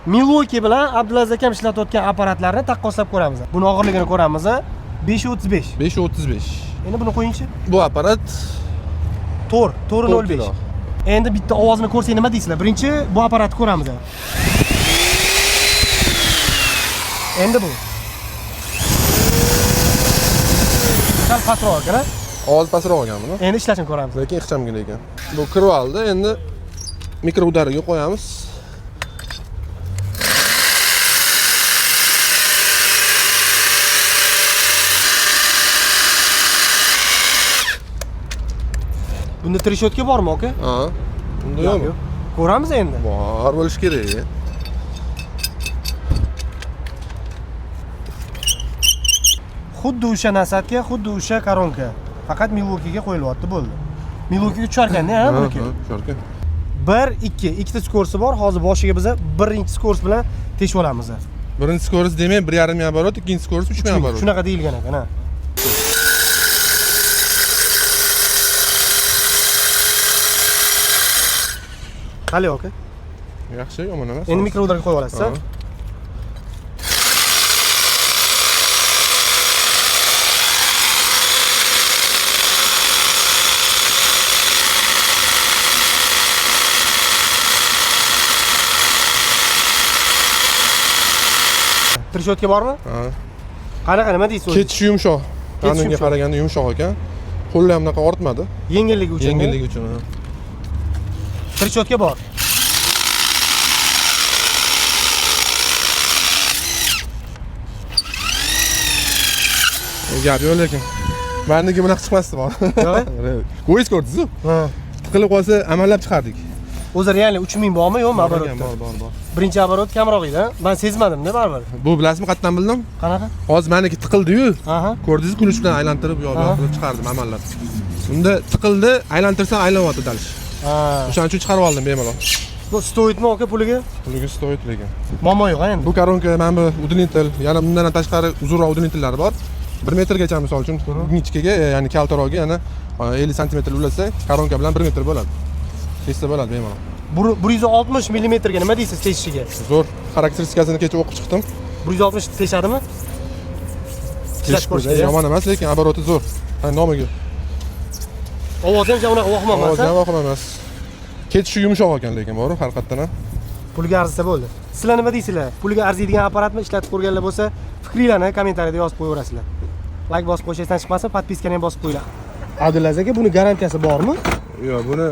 Milwaukee bilan Abdulaziz akam ishlatayotgan apparatlarni taqqoslab ko'ramiz. Buni og'irligini ko'ramiz. 5.35. 5.35. Endi buni qo'yingchi. Bu apparat 4, 4.05. kilo. Endi bitta ovozini ko'rsak nima deysizlar? Birinchi bu apparatni ko'ramiz. Endi bu. Sal pastroq ekan, a? Ovoz pastroq olgan buni. Endi ishlashini ko'ramiz. Lekin ixchamgina ekan. Bu kirib oldi. Endi mikroudarga qo'yamiz. Bunda trishotka bormi, aka? Ha. Unda yo'qmi? Ko'ramiz endi. Bor bo'lishi kerak. Xuddi o'sha nasadga, xuddi o'sha koronka. Faqat Milwaukee'ga qo'yilyapti, bo'ldi. Milwaukee'ga tushar ekanda, ha, buniki. Ha, tushar ekan. 1 2, ikkita skorsi bor. Hozir boshiga biza birinchi skors bilan teshib olamiz. Birinchi skorost demak 1.5 ming оборот, ikkinchi skorost 3 ming оборот. Shunaqa deyilgan ekan, ha. Qali aka? Yaxshi, yomon emas. Endi mikroudarga qo'yib olasiz, ha? Ha. Trishotka bormi? Ha. Qanaqa, nima deysiz o'zi? Ketishi yumshoq. Ketishi Anunga yumshoq. qaraganda yumshoq ekan. Qo'llar ham unaqa ortmadi. Yengilligi uchun. Yengilligi uchun. Ha. Trishotka bor. Gap yo'q lekin. Maniki bunaqa chiqmasdi bor. Yo'q? Qo'yiz ko'rdingiz-ku? Ha. Tiqilib qolsa amallab chiqardik. O'zi real 3000 bormi, yo'qmi Bor оборотda? ekan, bor, bor, bor. Birinchi оборот kamroq edi, ha? Men sezmadim-da baribir. Bu bilasizmi qayerdan bildim? Qanaqa? Hozir maniki tiqildi-yu. Aha. Ko'rdingiz, kuluch bilan aylantirib, yo Aha. qilib chiqardim amallab. Unda tiqildi, aylantirsam aylanyapti dalish. Ha. O'shaning uchun chiqarib oldim bemalol. Bu стоит mi aka puliga? Puliga стоит lekin. Muammo yo'q ha endi. Bu koronka mana bu удлинитель, yana bundan ham tashqari uzunroq удлинительlari bor. 1 metrgacha misol uchun ingichkaga, ya'ni kaltaroqga yana 50 santimetr ulasa, koronka bilan 1 metr bo'ladi. Teshsa bo'ladi bemalol. 160 millimetrga nima deysiz teshishiga? Zo'r. Xarakteristikasini kecha o'qib chiqdim. 160 teshadimi? Ishlab ko'rish kerak. Yomon emas, lekin обороти zo'r. Ha, nomiga. Ovozi ham unaqa vahima emas. Ovozi ha? ham vahim emas. Ketishi yumshoq ekan lekin bor, haqiqatdan ham. Pulga arzisa bo'ldi. Sizlar nima deysizlar? Pulga arziydigan apparatmi ishlatib ko'rganlar bo'lsa, fikringlarni kommentariyada yozib qo'yaverasizlar. Like bosib qo'yish esdan chiqmasin, podpiskani ham bosib qo'yinglar. Abdulaziz aka, buni garantiyasi bormi? Yo'q, buni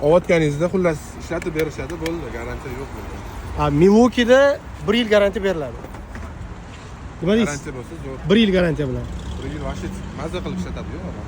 olayotganingizda xullas ishlatib berishadi, bo'ldi, garantiya yo'q bunda. Ha, Milwaukee'da 1 yil garantiya beriladi. Nima deysiz? Garantiya bo'lsa zo'r. 1 yil garantiya bilan. Bir yil вообще maza qilib ishlatadi-yu odam.